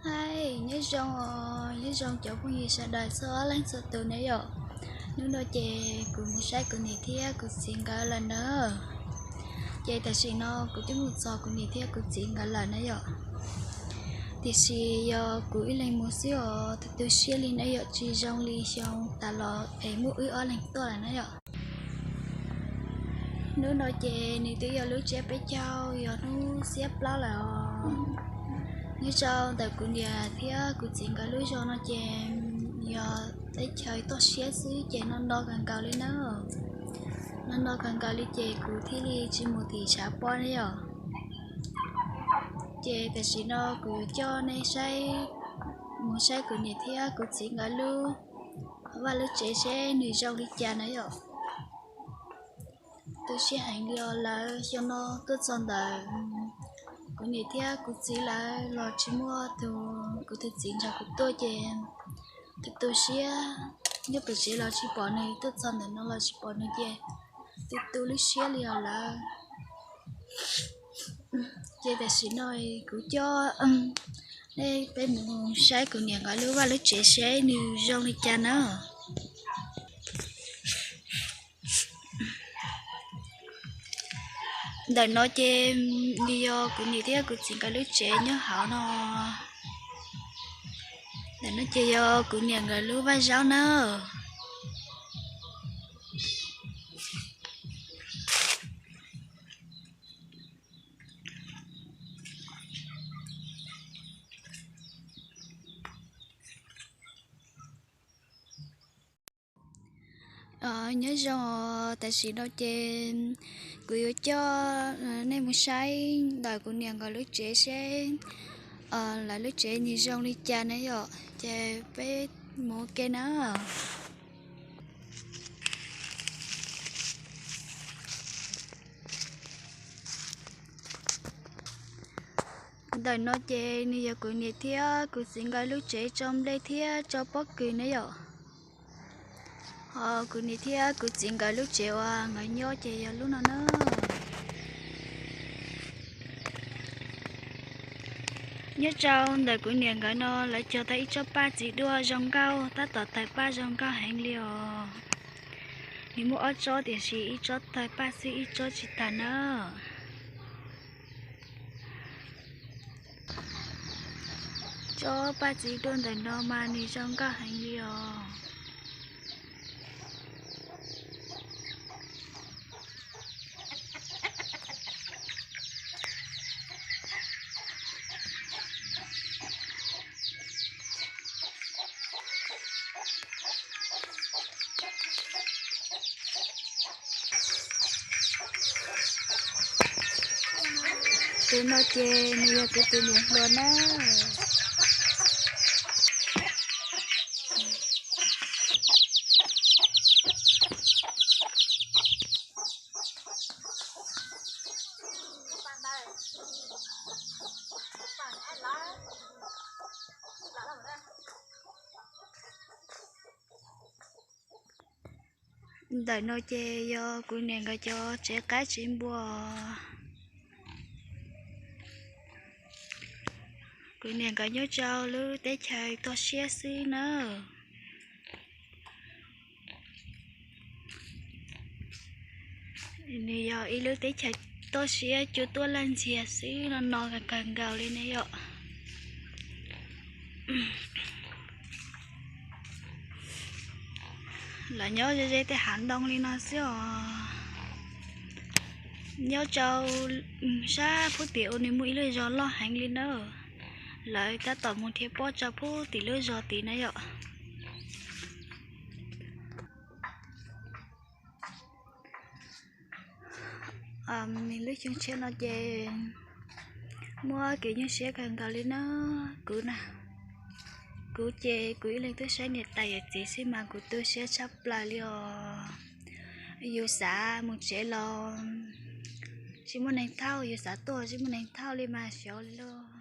Hais nyob zoo os, nyob zoo cov phooj ywg sawv daws txhua leej txhua tus na yom. Hnub no ces kuv mus saib kuv niam thiab kuv txiv nkawd lawm na. Ces tam sim no kuv twb mus txog kuv niam thiab kuv txiv nkawd lawm na yom. Tiam sis yog kuv ib leeg mus xwb os, tu tu siab li na yom, tsis zoo li xyoo tas los es muaj wb ob leeg tuaj lawm na yom. Hnub no ces nws twb yog lub tsiab peb caug, yog hnub xiab plaub lawm os. Nyob rau ntawm kuv niam thiab kuv txiv nkawd lub zos no ces yog teb chaws toj siab xwb ces no no kawg nkaus li na. No no kawg nkaus li ces kuv thiaj li tsis mus tim tshav pob na yom. Ces tam sim no kuv coj nej saib, mus saib kuv niam thiab kuv txiv nkawd lub vaj lub tsev seb nws zoo li cas na yom. Tu siab heev li os, lawv xyoo no tuaj txog ntawm kuv niam thiab kuv txiv lawv los tsis muaj tus, kuv tus txiv nrog kuv tuaj ces tu tu siab, nyob pem tsev los tsis pom nws, tuaj txog ntawm no los tsis pom nws ces tu tu lub siab li os lawv. Ces tam sim no kuv coj nej peb mus saib kuv niam nkawd lub vaj lub tsev seb nws zoo li cas na. Ntawm no ces nws yog kuv niam thiab kuv txiv nkawd lub tsev nyob hauv no. Ntawm no ces yog kuv niam nkawd lub vaj zaub na. Nyob zoo, tam sim no ces kuv yuav coj nej mus saib ntawm kuv niam nkawd lub tsev seb lawv lub tsev nws zoo li cas na yom. Ces peb mus ua ke na. Ntawm no ces nws yog kuv niam thiab kuv txiv nkawd lub tsev tso nplej thiab tso pob kws na yom. Ho kuv niam thiab kuv txiv nkawd lub tsev uas nkawd nyob ces yog lub no na. Nyob rau ntawm kuv niam nkawd no lawv cog tau ib tsob paj txiv duaj zoo nkauj, tab tom tawg paj zoo nkauj heev li os. Nws muaj ob tsob tiam sis ib tsob tawg paj xwb ib tsob tsis tawg na. Tsob paj txiv duaj ntawm no mas nws zoo nkauj heev li os. Tus no ces nws yog kuv tus niam hluas na. Ntawm no ces yog kuv niam nkawd cov tsev qaib tsev npua. Kuv niam nkawd nyob rau lub teb chaws toj siab xwb na. Nws yog ib lub teb chaws toj siab cua tuaj laj ntxiag xwb no no kawg nkaus li ne yom. Lawv nyob ze ze tej hav ntoo li no xwb os. Nyob rau sab pub tim ua nws muaj ib lub zos loj heev li na. Lawv tab tom mus nrhiav pob rau pub tim lub zos tid na yom. Nws lub xyoo tshiab no ces muaj kev nyuaj siab kawg nkaus li na. Kuv na, kuv ces kuv ib leeg tuaj saib niam tais yawm txiv xwb mas kuv tu siab tshaj plaws li os. Yus xav mus tsev los tsis muaj neeg thauj, yus xav tuaj tsis muaj neeg thauj li mas xyov li lauj.